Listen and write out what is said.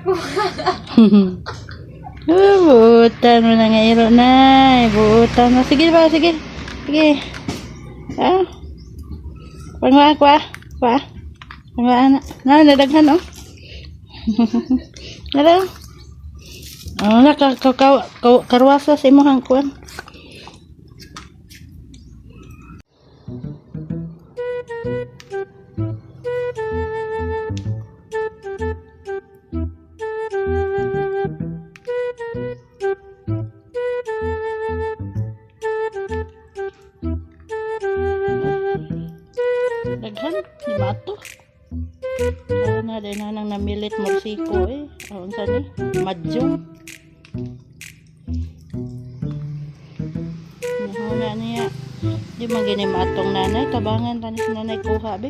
Oh, buutan mo na nga iro na. Buutan mo. Sige ba, sige. Sige. Ah. Pangwa, kwa. Kwa. Pangwa na. Na, nadaghan oh. Hello. Oh, na ka, ka, ka, ka, karwasa sa imong kuan. Daghan, di ba to? Para na din na nang namilit morsiko eh. Oh, unsa ni? Madjong. Nahuna niya. Di man gini maatong nanay, tabangan tani si nanay kuha be.